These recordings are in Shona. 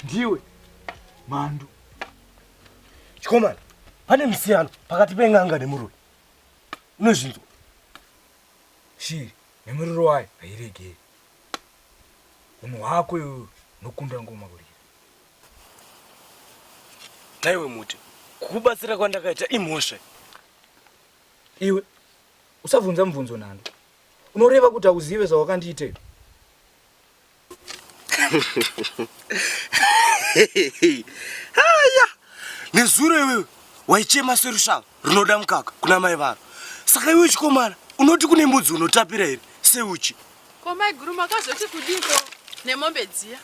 Ndiwe mhandu. Chikomana, pane musiyano pakati pen'anga nemuroyi. Unozvinzwa? Shiri nemuriro wayo hairegeri. Hunhu hwako iwewe unokunda ngoma kurira. Nhaiwe muti, kukubatsira kwandakaita imhosva. Iwe usabvunza mubvunzo nhando. Unoreva kuti hauzive zvawakandiita iwe? Haya, nezuro iwewe waichema serusvava runoda mukaka kuna mai varo. Saka iwe chikomana unoti kune mbudzi unotapira here seuchi? Ko maiguru makazoti kudiko nemombe dziya?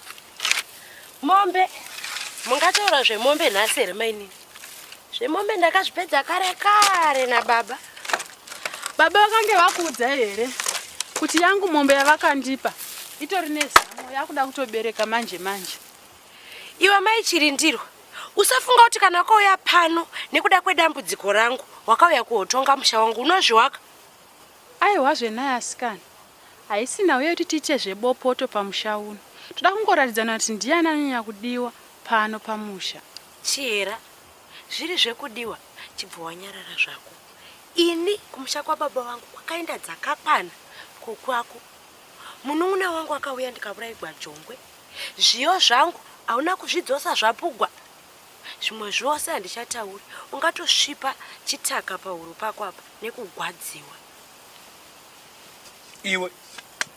Mombe? Mungataura zvemombe nhasi here mainini? Zvemombe ndakazvipedza kare kare nababa. Baba vakange vakuudzai here kuti yangu mombe yavakandipa itori nezamo yakuda kutobereka manje manje? Iwe mai Chirindirwa, usafunga kuti kana wakauya pano nekuda kwedambudziko rangu wakauya kuhotonga musha wangu unozviwaka. Aiwa zvenai asikana, haisi nhau yekuti tiite zvebopoto pamusha uno. Toda kungoratidzana kuti ndiani anonyanya kudiwa pano pamusha. Chihera, zviri zvekudiwa chibva wanyarara zvako. Ini kumusha kwababa vangu kwakaenda dzakakwana ko kwako. Munun'una wangu akauya ndikavuraigwa jongwe. Zviyo zvangu hauna kuzvidzosa zvapugwa. Zvimwe zvose handichatauri, ungatosvipa chitaka pahuro pako apa nekugwadziwa. Iwe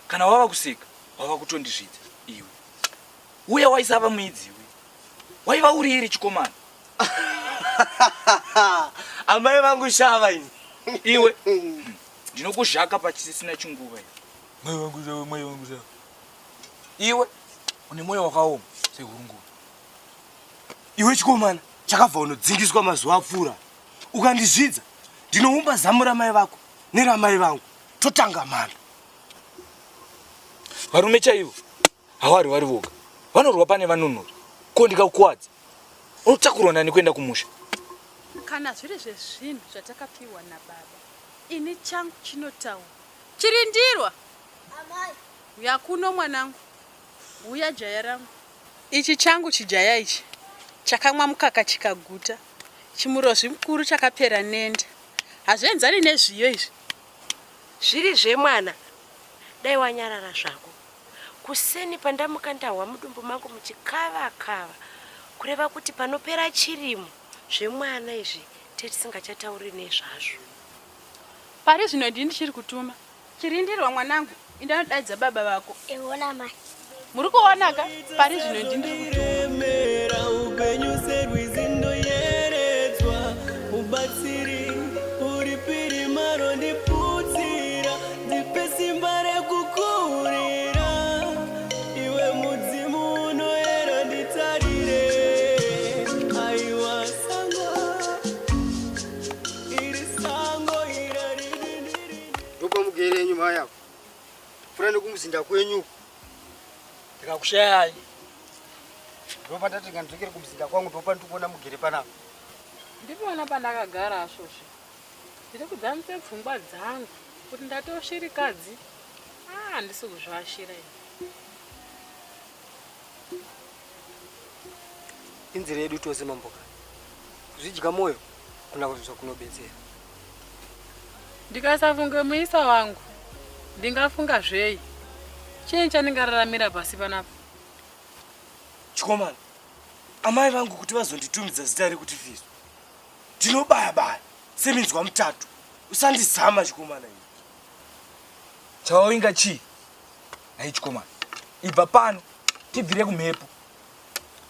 kana wava kuseka wava kutondizvidza iwe. Uya waisava muidzi iwe. Waiva uri iri chikomana. Amai vangu shava ini. Iwe ndinokuzhaka pachisisina chinguva iwe. Mai vangu shava, mai vangu shava. Iwe une moyo wakaoma sehurunguru. Iwe chikomana chakabva unodzingiswa mazuva apfuura. Ukandizvidza ndinoumba zamu ramai vako neramai vangu totanga mhando. Varume chaivo hawarwi vari voga, vanorwa pane vanunuri. Ko ndikakuwadza unotakurwa nani kuenda kumusha? Kana zviri zvezvinhu zvatakapiwa nababa, ini changu chinotaura. Chirindirwa! Amai. Huya kuno mwanangu. Huya jaya rangu. Ichi changu chijaya ichi chakamwa mukaka chikaguta. Chimurozvi mukuru chakapera nenda. Hazvienzani nezviyo izvi. Zviri zvemwana dai wanyarara zvako. Kuseni pandamuka ndahwa mudumbu mangu muchikava kava kureva kuti panopera chirimo zvemwana izvi tetisingachatauri nezvazvo. Pari zvino ndini ndichiri kutuma. Chirindirwa mwanangu, inda unodaidza baba vako. Eona mai. Muri kuona ka pari zvino ndini ndiri kutuma. Upenyu serwizi ndoyeredzwa mubatsiri uri pirima rondiputsira ndipe simba rekukurira iwe mudzimu unoyera nditarire aiwa sango iri sango iraridindiri Ndopamugere yenyu mai avo. Pfura nekumuzinda kwenyu. Ndikakushayai. Ndopandati ngandidzokere kumuzinda kwangu ndopandikuona mugere panapa. Ndipona pandakagara asvosve. Ndiri kudzamisa pfungwa dzangu kuti ndatoshirikadzi. Ah, handisi kuzviashira ini. Inzira yedu tose mamboka. Kuzvidya moyo kuna zvakunobetsera. Ndikasafunge muisa wangu ndingafunga zvei? Chii chandingararamira pasi panapa? Chikomana, amai vangu kuti vazonditumidza zita rekuti Fiso. Ndinobaya baya seminzwa mutatu. Usandizama chikomana iwe. Chawavinga chii? Nhai chikomana, ibva pano tibvire kumhepo.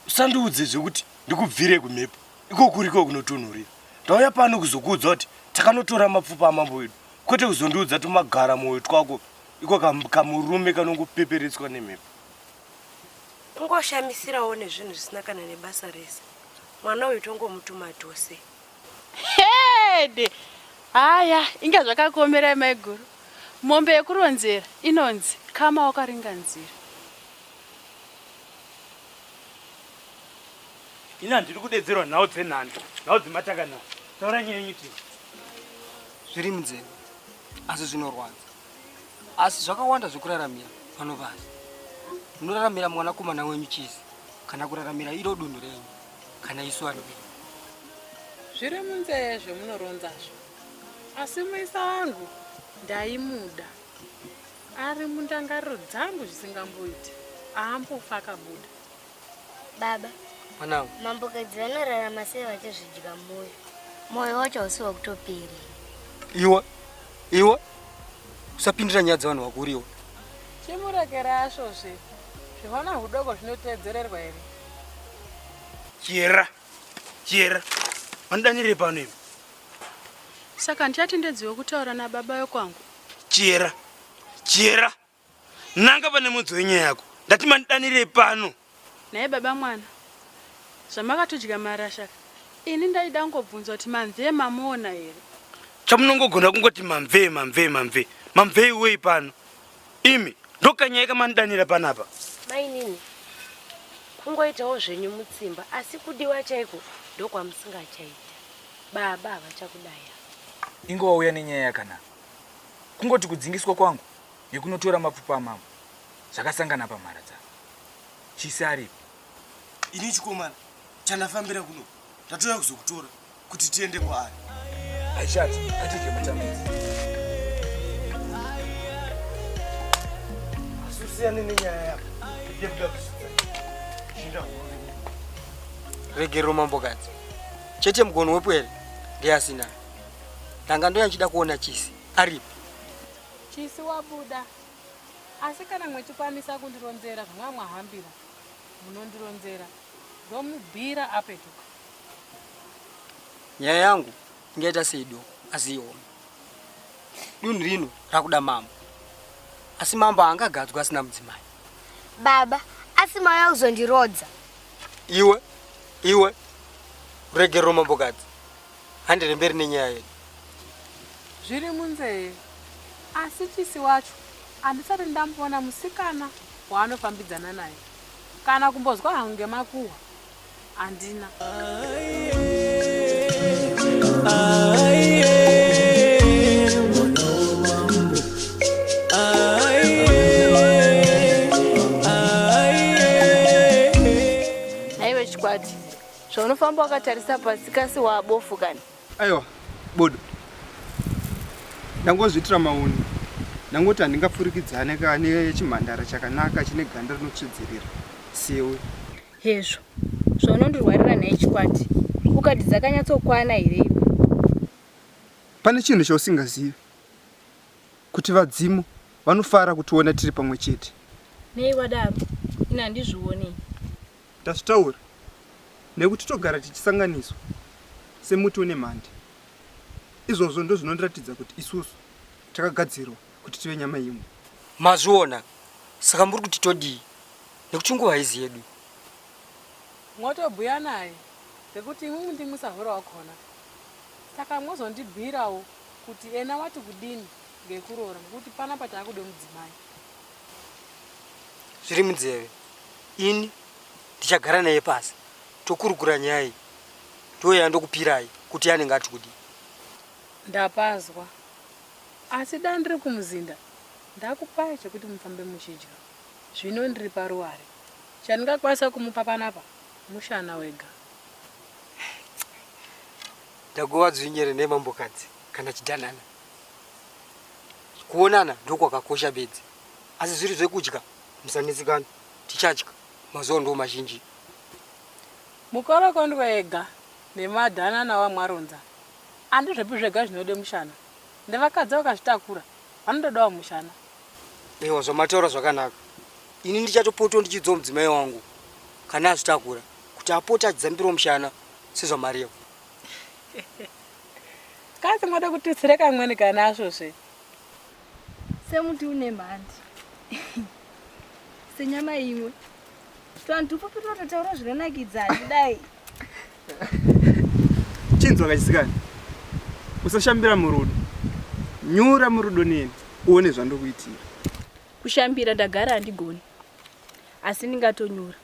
Usandiudze zvekuti ndikubvire kumhepo. Iko kuriko kunotonhorera. Ndauya pano kuzokuudza kuti takanotora mapfupa amambo wedu, kwete kuzondiudza tumagara mwoyo twako iko kamurume kanongopeperetswa nemhepo. Kungoshamisirawo nezvinhu zvisina kana nebasa rese. Mwana uyu tongomutuma tose. Hede! Haya, inga zvakakuomerai maiguru. Mombe yekuronzera inonzi kama wakaringa nzira. Ini handiri kudedzerwa nhau dzenhando, nhau dzematakanana. Taura nyaya yenyu tiri. Zviri munzeve asi zvinorwadza. Asi zvakawanda zvekuraramira pano pasi. Munoraramira mwanakomana wenyu Chisi kana kuraramira iro dunhu renyu kana isu vanhu venyu. Zviri munzeve zvemunoronzazvo. Asi muisa wangu ndaimuda. Ari mundangariro dzangu zvisingamboiti. Aambofa akabuda. Baba, Mwanangu. Mambokadzi vanorarama sei vachizvidya moyo? Moyo wacho hausi wakutoperi. Iwe, iwe, usapindira nyaya dzevanhu vakuru iwe. Chimurekera asvozve. Zvihwana hudoko zvinoteedzererwa here? Chera, chera, vanodanirei pano imi? Saka ndichatendedziwe kutaura nababa wekwangu? Chera, chera. Nanga pane mudzi wenyaya yako. Ndati mandidanirei pano. Nhai baba mwana, zvamakatodya marasha ka, ini ndaida kungobvunza kuti mamvee mamuona here? Chamunongogona kungoti mamvee mamvee mamvee. Mamvee wei pano? Imi, ndokanyaya kamandidanira panapa. Mainini, kungoitawo zvenyu mutsimba asi kudiwa chaiko ndokwamusingachaita. Baba havachakudai ava. Inga wauya nenyaya yakanaka. Kungoti kudzingiswa kwangu nekunotora mapfupa amambo zvakasangana pamharadzano. Chisi aripi? Ini chikomana chandafambira kuno ndatouya kuzokutora kuti tiende kwaari. Aishati, atidye matamedzi. Asi usiyane nenyaya yako yekuda kusvitsa shinda huru. Regerero mambokadzi. Chete mugono wepwere ndiye asina. Ndanga ndoya ndichida kuona Chisi. Aripi? Chisi wabuda. Asi kana mwechikwanisa kundironzera zvamanga mwahambira, munondironzera ndomubhira apetuka. Nyaya yangu ingaita seidoko asi ihombe. Dunhu rino rakuda mambo. Asi mambo haangagadzwi asina mudzimai. Baba, asi mauya kuzondirodza. Iwe, iwe, ruregerero mambokadzi. Handei mberi nenyaya yedu. Zviri munzee asi Chisi wacho handisati ndamboona musikana waanofambidzana naye kana kumbozwa hangu ngemakuhwa handina. Nhaiwe Chikwati, Zvaunofamba wakatarisa pasi kasi waabofu kani? Aiwa, bodo. Ndangozviitira maune. Ndangoti handingapfurikidzane ka nechimhandara chakanaka chine ganda rinotsvidzirira sewe. Hezvo, zvaunondirwarira nhai Chikwati, ukati dzakanyatsokwana here iwe? Pane chinhu chausingazivi, kuti vadzimu vanofara kutiona tiri pamwe chete. Nei wadaro? Ini handizvioni ini. Ndazvitaura nekuti togara tichisanganiswa semuti une mhande. Izvozvo ndozvinondiratidza kuti isusu takagadzirwa kuti tive nyama imwe. Mazviona? Saka muri kuti todii? Nekuti nguva haizi yedu. Mwotobhuya naye ngekuti imwimwi ndimwi sahwira wakhona saka mwozondibhuirawo kuti ena wati kudini ngekuroora ngekuti panapa taakude mudzimai. Zviri munzeve. Ini ndichagara naye pasi tokurukura nyaya iyi touya ndokupirai kuti anenge ati kudii. Ndapazwa. Asi dai ndiri kumuzinda ndakupai chekuti mufambe muchidya. Zvino ndiri paruware. Chandingakwanisa kumupa panapa mushana wega. Ndagova dzvinyere nemambokadzi kana chidanana. Kuonana ndokwakakosha bedzi asi zviri zvekudya musanetsekana tichadya mazuva ndo mazhinji. Mukorokondwe ega nemadhanana wamwaronza andizvopi zvega zvinode mushana nevakadzi vakazvitakura vanotodawo mushana. Ewa zvamataura zvakanaka ini ndichatopotwa ndichiudzawo mudzimai wangu kana azvitakura kuti apote achidzambirawo mushana sezvamareva. Kasi moda kututsira kamweni kana asvosve. Semuti une mhandi. Senyama imwe. Twanhu tupfupi tunototaura zvinonakidza handidai. Chinzwa kachisikana. Usashambira murudo. Nyura murudo neni. Uone zvandokuitira. Kushambira ndagara handigoni asi ndingatonyura.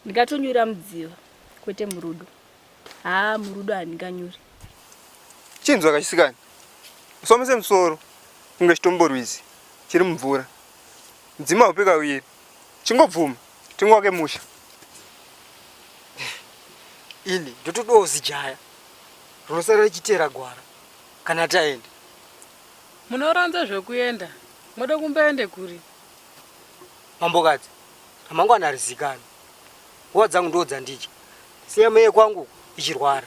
Ndingatonyura mudziva kwete murudo. Haa murudo handinganyuri. Chinzwa kachisikana. Usomese musoro kunge chitomborwizi chiri mumvura. Mudzimu haupi kaviri. Chingobvuma tingowake musha. Ini ndotodawo zijaya rinosara richiteera gwara kana taenda. Munoronza zvekuenda, moda kumboende kuri? Mambokadzi, ramangwana harizikanwi. Nguva dzangu ndoo dzandidya. Siya mai kwangu uku ichirwara.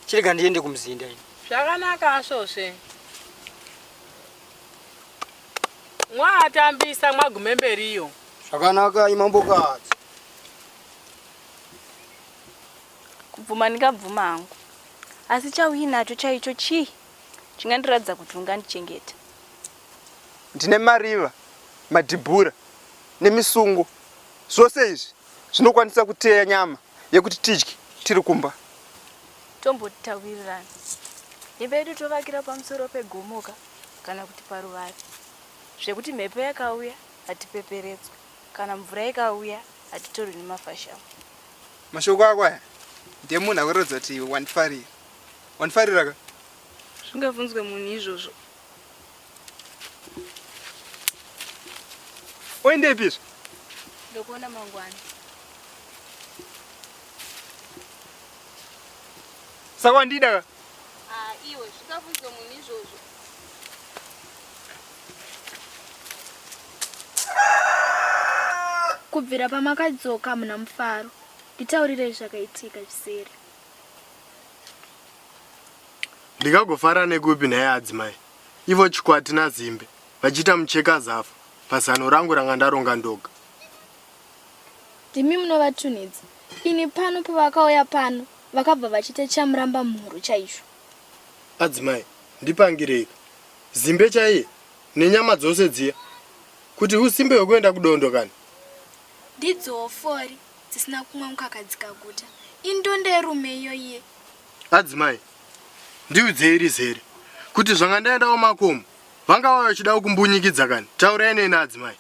Chirega ndiende kumuzinda ini. Zvakanaka asvosve. Mwaatambisa mwagume mberiyo. Zvakanaka imambokadzi. Kubvuma ndingabvuma hangu. Asi chauinacho chaicho chii chingandiratidza kuti ungandichengeta? Ndine mariva, madhibhura nemisungo. Zvose izvi zvinokwanisa kuteya nyama yekuti tidye tiri kumba. Tomboti tawirirana. Imba yedu tovakira pamusoro pegomo ka kana kuti paruvare zvekuti mhepo yakauya hatipeperetswe kana mvura ikauya hatitorwi nemafashamu. Mashoko ako aya ndemunhu akuratidza kuti wandifarira. Wandifarira ka? Zvingabvunzwe munhu izvozvo. Oendepi izvo? Ndokuona mangwana. Saka wandida ka? Ah, iwe zvingabvunzwe munhu izvozvo. Kubvira pamakadzoka hamuna mufaro. Nditaurirei zvakaitika zviseri. Ndingagofara nekupi nhai adzimai, ivo Chikwati naZimbe vachiita mucheka zafa pazano rangu ranga ndaronga ndoga. Ndimi munovatunhidza. Ini pano pavakauya pano vakabva vachiita chamuramba mhuru chaicho. Adzimai, ndipangireika. Zimbe chaiye nenyama dzose dziya kuti usimbe hwekuenda kudondo kani? Ndidzowo fori dzisina kumwa mukaka dzikaguta. Indonda yerume iyo iye. Adzimai, ndiudzei rizere kuti zvanga ndaenda kumakomo vanga vauya vachida kumbunyikidza kani? Taurai neni adzimai.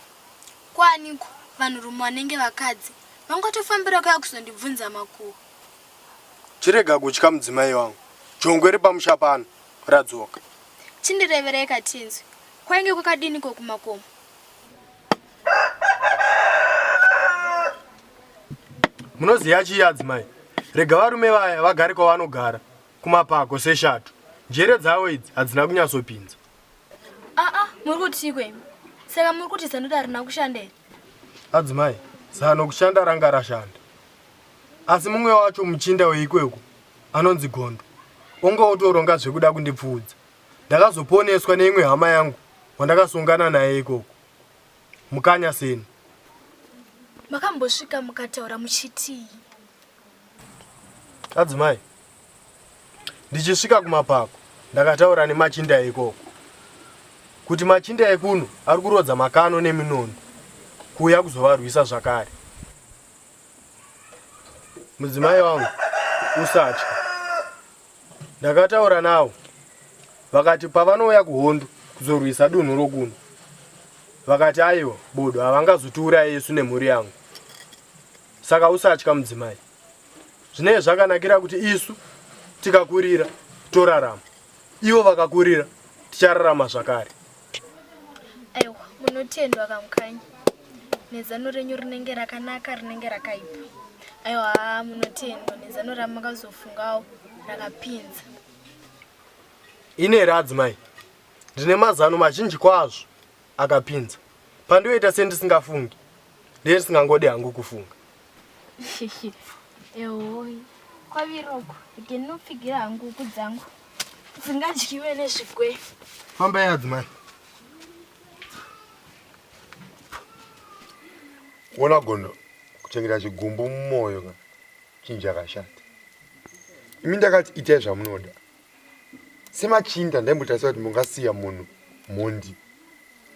Kwaaniko vanhurume vanenge vakadzi vangatofambira kuya kuzondibvunza makuhwa. Chirega kutya mudzimai wangu, jongwe repamusha pano radzoka. Chindireverai katinzwi, kwainge kwakadiniko kumakomo? Munoziva chii adzimai? Rega varume vaya vagare kwavanogara kumapako seshato. Njere dzavo idzi hadzina kunyatsopinza. Aa, muri kutiiko imi? Saka muri kuti zano harina kushanda here? Adzimai, zano kushanda ranga rashanda. Asi mumwe wacho muchinda weikweko anonzi Gondo onga otoronga zvekuda kundipfuudza. Ndakazoponeswa neimwe hama yangu wandakasongana naye ikoko. Mukanya seni. Makambosvika mukataura muchitii? Adzimai, ndichisvika kumapako ndakataura nemachinda ikoko kuti machinda ekuno ari kurodza makano neminondo kuuya kuzovarwisa zvakare. Mudzimai wangu, usatya. Ndakataura navo vakati pavanouya kuhondo kuzorwisa dunhu rokuno vakati aiwa bodo havangazotiurayi isu nemhuri yangu. Saka usatya mudzimai. Zvinenge zvakanakira kuti isu tikakurira torarama, ivo vakakurira tichararama zvakare. Aiwa, munotendwa kaMukanya nezano renyu rinenge rakanaka rinenge rakaipa. Aiwa, haa munotendwa nezano ramakazofungawo rakapinza. Ini here adzimai, ndine mazano mazhinji kwazvo akapinza. Pandinoita sendisingafungi, ndiye ndisingangodi hangu kufunga. Ehoi, kwaviroko, rege ndinopfigira hangu huku dzangu dzingadyiwe nezvigwe. Fambai adzimai. Wona gondo kuchengeta chigumbu mumwoyo ka chinhu chakashata. Imi ndakati itai zvamunoda. Semachinda ndaimbotarisa kuti mungasiya munhu mhondi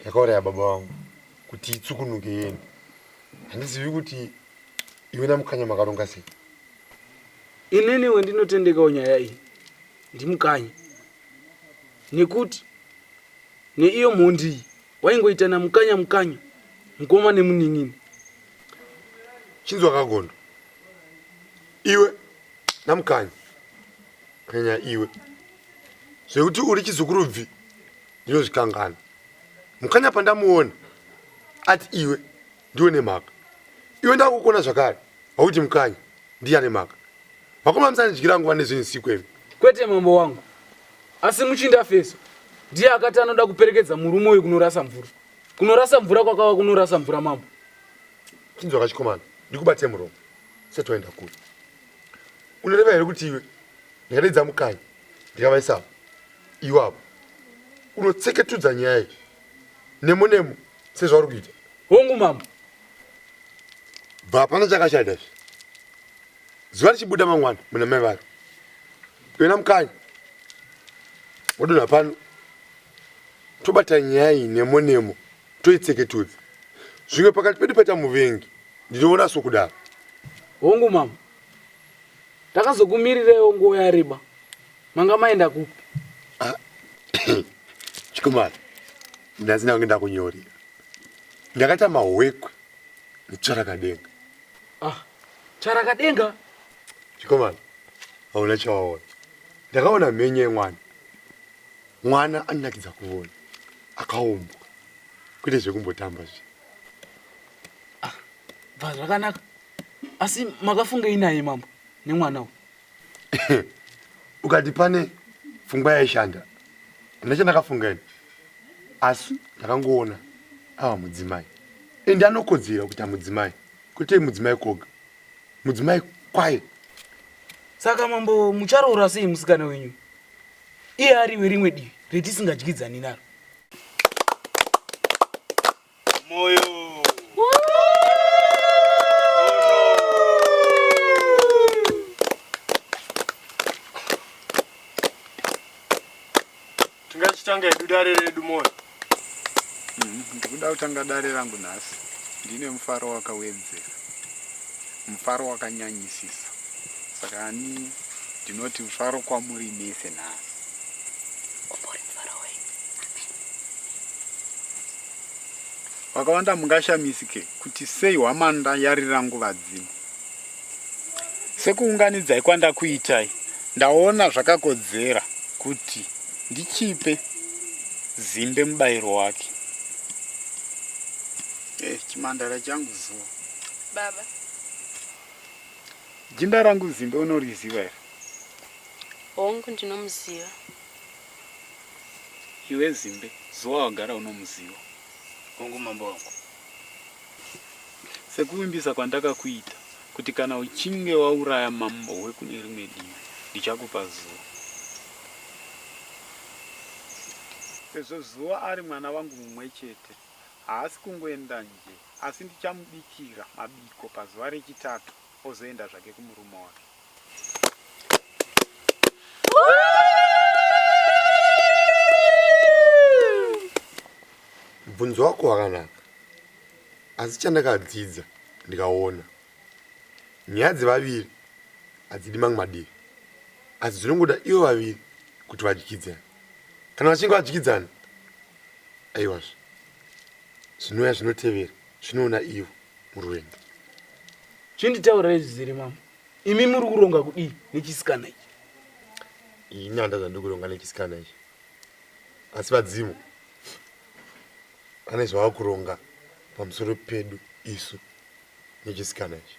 yakauraya baba vangu kuti itsukunuke yeni. Handizivi kuti iwe naMukanya makaronga sei. Inini wendinotendekawo nyaya iyi ndiMukanya nekuti Neiyo mhondi iyi waingoitana mukanya mukanya mukoma nemunin'ina. Chinzwa kagondo. Iwe namukanya. Kanya iwe. Zvekuti uri chizukuru bvi ndinozvikangana. Mukanya pandamuona ati iwe ndiwe nemhaka. Iwe ndakukuona zvakare wakuti mukanya ndiye ane mhaka. Vakoma musandidyira nguva nezvinhu imi. Kwete mambo wangu. Asi muchinda Feso ndiye akati anoda kuperekedza murume uyu kunorasa mvura. Kunorasa mvura kwakava kunorasa mvura mambo. Chinzwa kachikomana, ndikubate muromo. Usati waenda kure. Unoreva here kuti iwe ndikadaidza mukanya ndikavaisa apo iwe apo unotseketudza nyaya iyi nemo nemo sezvauri kuita? Hongu mambo. Bva hapana chakashata izvi. Zuva richibuda mangwana muna mai varo. Wena mukanya wadonha pano tobata nyaya iyi nemo nemo toitseketudza. Zvimwe pakati pedu paita muvengi ndinoona sokudaro. Hongu mama. Takazokumiriraiwo nguva yareba. Manga maenda kupi? Ah, chikomana, ndasina kunge ndakunyorera. Ndakaita mahwekwe netsvarakadenga. Ah, tsvarakadenga? Chikomana, hauna chawaona. Ndakaona mhenye yemwana. Mwana anonakidza kuona. Akaumbwa. Kwete zvekumbotamba zvi. Ah, bva zvakanaka. Asi makafungei naye mambo nemwana uyu? Ukati pane pfungwa yaishanda. Handina chandakafunga ini. Asi ndakangoona ava mudzimai. Ende anokodzera kuita mudzimai. Kwete mudzimai koga. Mudzimai kwaye. Saka mambo mucharoora sei musikana wenyu? Iye ari werimwe divi retisingadyidzani naro. Moyo. Tingachitanga hedu dare redu Moyo. Ndikuda kutanga dare rangu nhasi ndine mufaro wakawedzera, mufaro wakanyanyisisa. Saka ani ndinoti mufaro kwamuri mese nhasi. Umbori mufaro wei? Vakawanda mungashamisike kuti sei hwamanda yarira nguva dzino. Sekuunganidzai kwandakuitai, ndaona zvakakodzera kuti ndichipe Zimbe mubairo wake. Eh, chimandara changu zuva. Baba. Jinda rangu Zimbe unoriziva here? Hongu ndinomuziva. Iwe Zimbe, zuva wagara unomuziva. Hongu mambo wangu. Sekuvimbisa kwandakakuita kuti kana uchinge wauraya mambo wekune rimwe divi ndichakupa zuva. Sezvo Zuva ari mwana wangu mumwe chete, haasi kungoenda nje asi ndichamubikira mabiko pazuva rechitatu ozoenda zvake kumurume wake. Mubvunzo wako wakanaka asi chandakadzidza ndikaona nyaya dzevaviri hadzidi mamwe madivi asi dzinongoda ivo vaviri kuti vadyidzane. Kana vachinge vadyidzana aiwazve zvinouya zvinotevera zvinoona ivo murwendo. Chinditaurirai zvizere mama. Imi muri kuronga kudii nechisikana ichi? Ini handina zvandiri kuronga nechisikana ichi. Asi vadzimu pane zvava kuronga pamusoro pedu isu nechisikana ichi.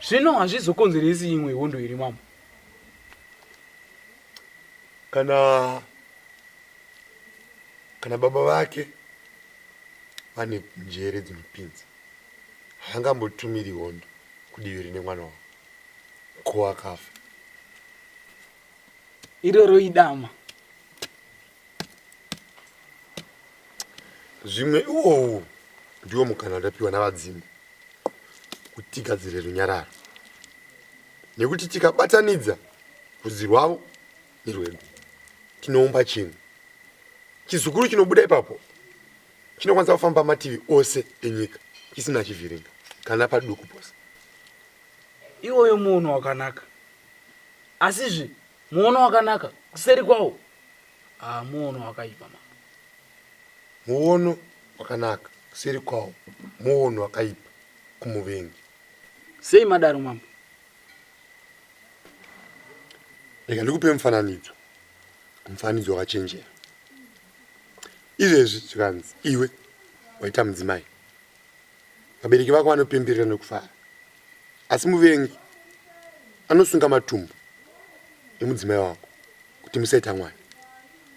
Zvino hazvizokonzeresi imwe hondo here mama? Kana kana baba vake vane njere dzinopinza haangambotumiri hondo kudivi rine mwana wavo ko akafa. Iroro idama. Zvimwe iwowu ndiwo mukana watapiwa navadzimu kuti tigadzire runyararo nekuti tikabatanidza rudzi rwavo nerwedu tinoumba chinhu chizukuru chinobuda ipapo chinokwanisa kufamba mativi ose enyika chisina chivhiringa kana paduku pose. Iwoyo muono wakanaka. Asizve muono wakanaka kuseri kwawo. Ah, muono wakaipa mambo. Muono wakanaka kuseri kwawo, muono wakaipa kumuvengi. Sei madaro mambo? Rega ndikupe mufananidzo, mufananidzo wakachenjera. Izvezvi zvikanzi iwe waita mudzimai, vabereki vako vanopemberera nekufara, asi muvengi anosunga matumbu emudzimai wako kuti musaita mwana.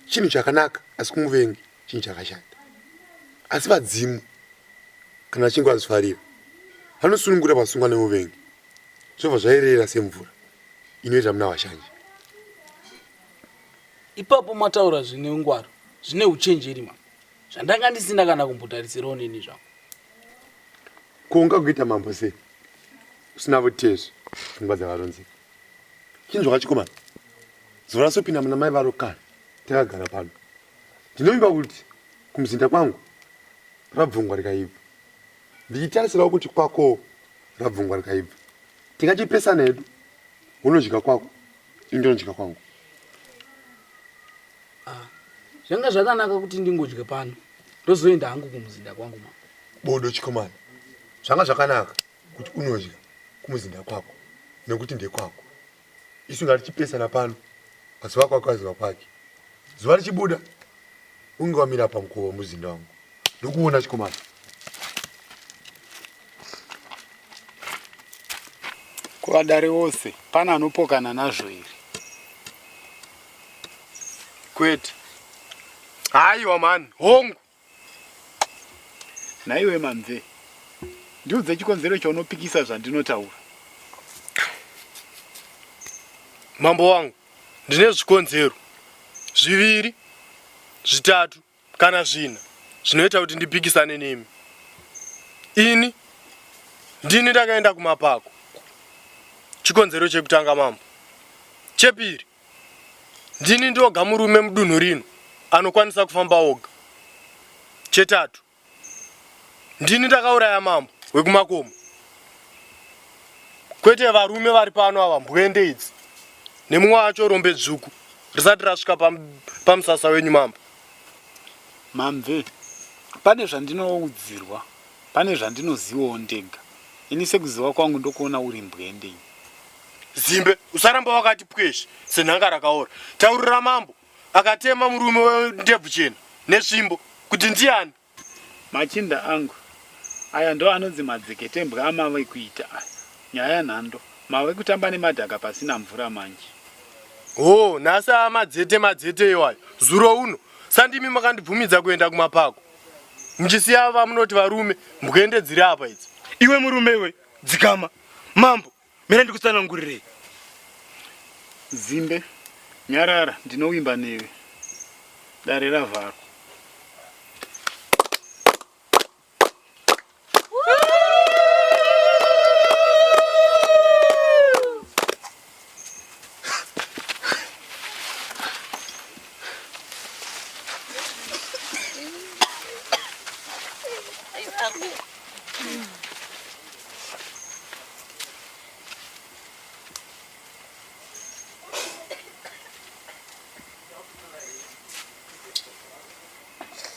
Chinhu chakanaka, asi kumuvengi chinhu chakashata. Asi vadzimu kana vachinge vazvifarira vanosunungura vasungwa nemuvengi, zvobva zvaerera semvura inoita muna vashanje. Ipapo mataura zvine ungwaru, zvine uchenjeri mambo, zvandanga ndisina kana kumbotarisirawo neni zvangu. Ko ungagoita mambo sei usina vutezvi pfungwa dzakaronzeka? Chinzwa chikomana, zuva rasopinda muna mai varo kare takagara pano. Ndinovimba kuti kumuzinda kwangu rabvungwa rikaibva, ndichitarisirawo kuti kwakowo rabvungwa rikaibva. Tingachipesana hedu, unodya kwako ini ndinodya kwangu. Ah, zvanga zvakanaka kuti ndingodya pano ndozoenda hangu kumuzinda kwangu mambo. Bodo chikomana, zvanga zvakanaka kuti unodya kumuzinda kwako nekuti ndekwako. Isu ngatichipesana pano, mazuva kwako azuva kwake. Zuva richibuda unge wamira pamukova wemuzinda wangu. Ndokuona chikomana. Kuvadare vose pane anopokana nazvo here? Kwete. Haiwa mani, hongu. Nhaiwe Mamve, ndiudze chikonzero chaunopikisa zvandinotaura. Mambo wangu, ndine zvikonzero zviviri, zvitatu kana zvina zvinoita kuti ndipikisane nemi. Ini ndini ndakaenda kumapako. Chikonzero chekutanga mambo. Chepiri, Ndini ndoga murume mudunhu rino anokwanisa kufamba oga. Chetatu, ndini ndakauraya mambo wekumakomo, kwete varume vari pano ava, mbwende idzi nemumwe wacho rombe dzvuku risati rasvika pamusasa wenyu mambo. Mamve, pane zvandinoudzirwa, pane zvandinozivawo ndega. Ini sekuziva kwangu ndokuona uri mbwende ini. Zimbe, usaramba wakati pweshe senhanga rakaora. Taurira mambo akatema murume wendebvu chena nesvimbo kuti ndiani. Machinda angu, aya ndo anonzi madzeketembwa amave kuita aya. Nyaya nhando, mave kutamba nemadhaka pasina mvura manje. Hoo, nhasi ava madzete madzete iwayo. Zuro uno, sandimi makandibvumidza kuenda kumapako. Muchisiya vamunoti varume, mbwende dziri apa idzi. Iwe murume iwe, dzikama. Mambo, Mira ndikutsanangurirei. Zimbe, nyarara ndinovimba newe. Dare ravharwa.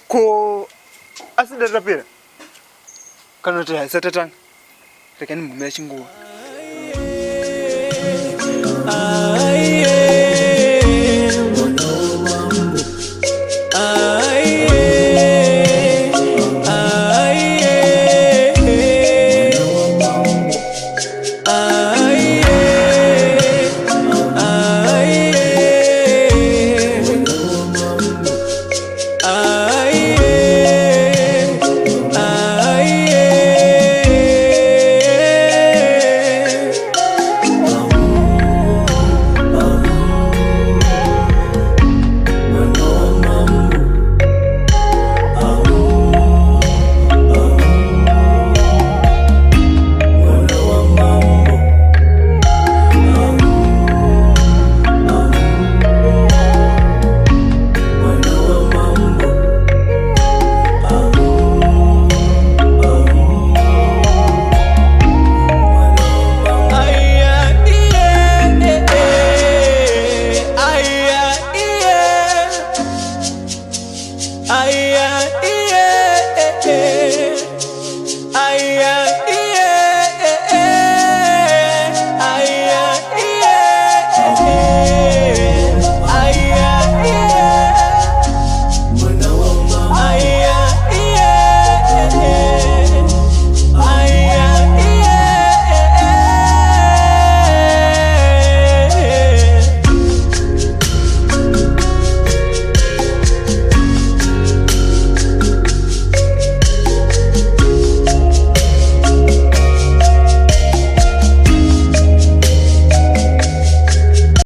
Ko asi dare rapera kana kuti haisati tatanga? Rega ndimbomira chinguva. Aya